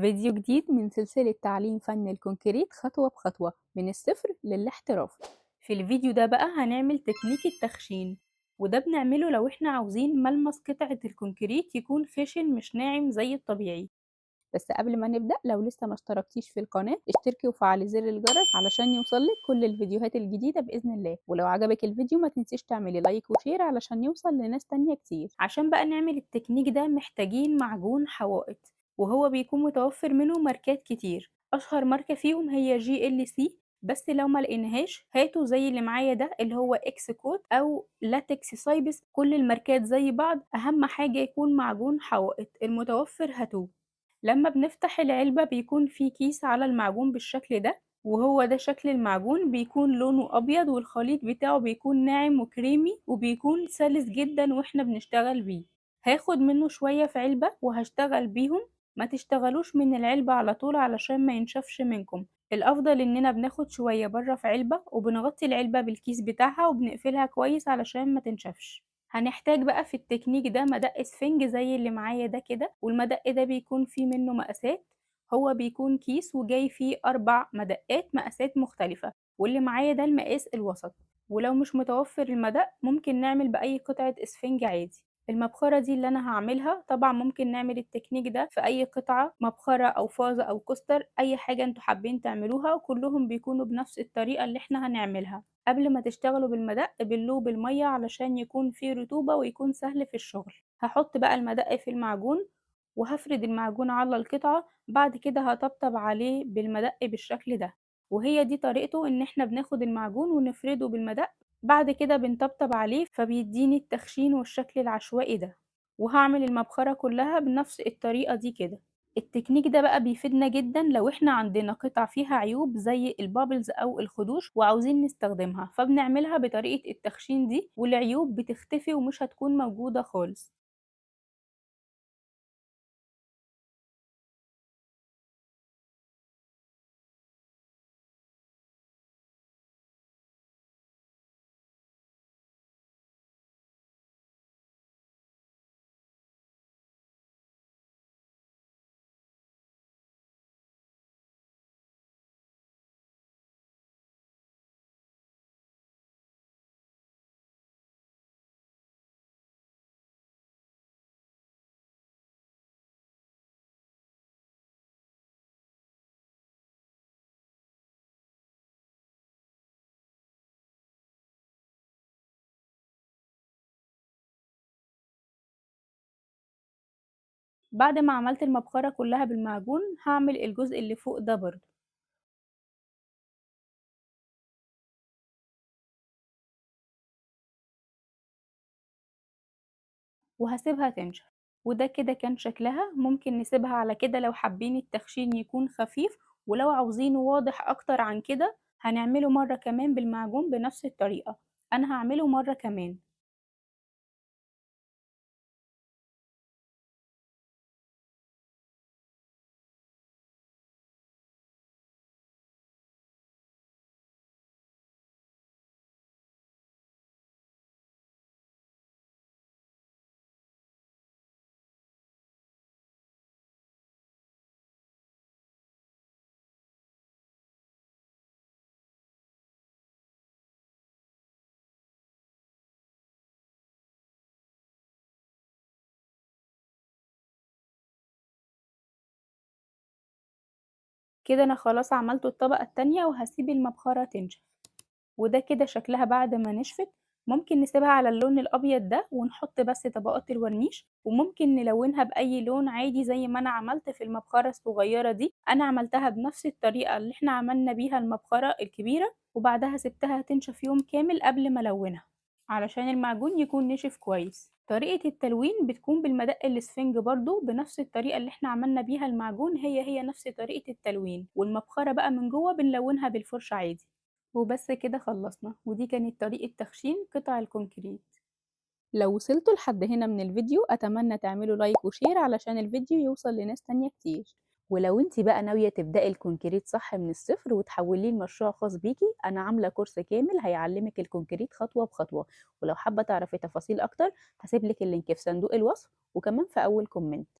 فيديو جديد من سلسلة تعليم فن ال concrete خطوة بخطوة من الصفر للاحتراف. في الفيديو ده بقى هنعمل تكنيك التخشين، وده بنعمله لو احنا عاوزين ملمس قطعة ال concrete يكون خشن مش ناعم زي الطبيعي. بس قبل ما نبدأ، لو لسه ما اشتركتيش في القناة اشتركي وفعلي زر الجرس علشان يوصلك كل الفيديوهات الجديدة بإذن الله. ولو عجبك الفيديو ما تنسيش تعملي like و share علشان يوصل لناس تانية كتير. عشان بقى نعمل التكنيك ده محتاجين معجون حوائط، وهو بيكون متوفر منه ماركات كتير، أشهر ماركة فيهم هي GLC، بس لو ما لقيناهاش هاتوا زي اللي معايا ده اللي هو اكس كوت او لاتكس سايبس، كل الماركات زي بعض، اهم حاجة يكون معجون حوائط، المتوفر هاتوه. لما بنفتح العلبة بيكون في كيس على المعجون بالشكل ده، وهو ده شكل المعجون، بيكون لونه أبيض والخليط بتاعه بيكون ناعم وكريمي وبيكون سلس جدا واحنا بنشتغل بيه. هاخد منه شوية في علبة وهشتغل بيهم، ما تشتغلوش من العلبة على طول علشان ما ينشفش منكم، الأفضل إننا بناخد شوية بره في علبة وبنغطي العلبة بالكيس بتاعها وبنقفلها كويس علشان ما تنشفش. هنحتاج بقى في التكنيك ده مدق سفنج زي اللي معايا ده كده، والمدق ده بيكون فيه منه مقاسات، هو بيكون كيس وجاي فيه 4 مدقات مقاسات مختلفة، واللي معايا ده المقاس الوسط. ولو مش متوفر المدق ممكن نعمل بأي قطعة اسفنج عادي. المبخرة دي اللي أنا هعملها، طبعا ممكن نعمل التكنيك ده في أي قطعة مبخرة أو فازة أو coaster، أي حاجة انتوا حابين تعملوها، وكلهم بيكونوا بنفس الطريقة اللي احنا هنعملها. قبل ما تشتغلوا بالمدق بلوه بالمية علشان يكون فيه رطوبة ويكون سهل في الشغل. هحط بقى المدق في المعجون وهفرد المعجون على القطعة، بعد كده هطبطب عليه بالمدق بالشكل ده، وهي دي طريقته، ان احنا بناخد المعجون ونفرده بالمدق بعد كده بنطبطب عليه فبيديني التخشين والشكل العشوائي ده. وهعمل المبخرة كلها بنفس الطريقة دي كده. التكنيك ده بقى بيفيدنا جدا لو احنا عندنا قطع فيها عيوب زي ال bubbles او الخدوش وعاوزين نستخدمها، فبنعملها بطريقة التخشين دي والعيوب بتختفي ومش هتكون موجودة خالص. بعد ما عملت المبخرة كلها بالمعجون هعمل الجزء اللي فوق ده برضو. وهسيبها تنشف، وده كده كان شكلها. ممكن نسيبها على كده لو حابين التخشين يكون خفيف، ولو عاوزينه واضح اكتر عن كده هنعمله مرة كمان بالمعجون بنفس الطريقة. انا هعمله مرة كمان. كده انا خلاص عملت الطبقة التانية وهسيب المبخرة تنشف، وده كده شكلها بعد ما نشفت. ممكن نسيبها على اللون الابيض ده ونحط بس طبقات الورنيش، وممكن نلونها باي لون عادي زي ما انا عملت في المبخرة الصغيرة دي. انا عملتها بنفس الطريقة اللي احنا عملنا بيها المبخرة الكبيرة، وبعدها سبتها تنشف يوم كامل قبل ما الونها علشان المعجون يكون نشف كويس. طريقة التلوين بتكون بالمدق الاسفنج برضو بنفس الطريقة اللي احنا عملنا بيها المعجون، هي هي نفس طريقة التلوين. والمبخرة بقى من جوه بنلونها بالفرشة عادي. وبس كده خلصنا، ودي كانت طريقة تخشين قطع ال concrete. لو وصلتوا لحد هنا من الفيديو أتمنى تعملوا like و share علشان الفيديو يوصل لناس تانية كتير. ولو انتي بقى ناوية تبدأي ال concrete صح من الصفر وتحوليه لمشروع خاص بيكي، أنا عاملة كورس كامل هيعلمك ال concrete خطوة بخطوة، ولو حابة تعرفي تفاصيل أكتر هسيبلك ال link في صندوق الوصف وكمان في أول comment.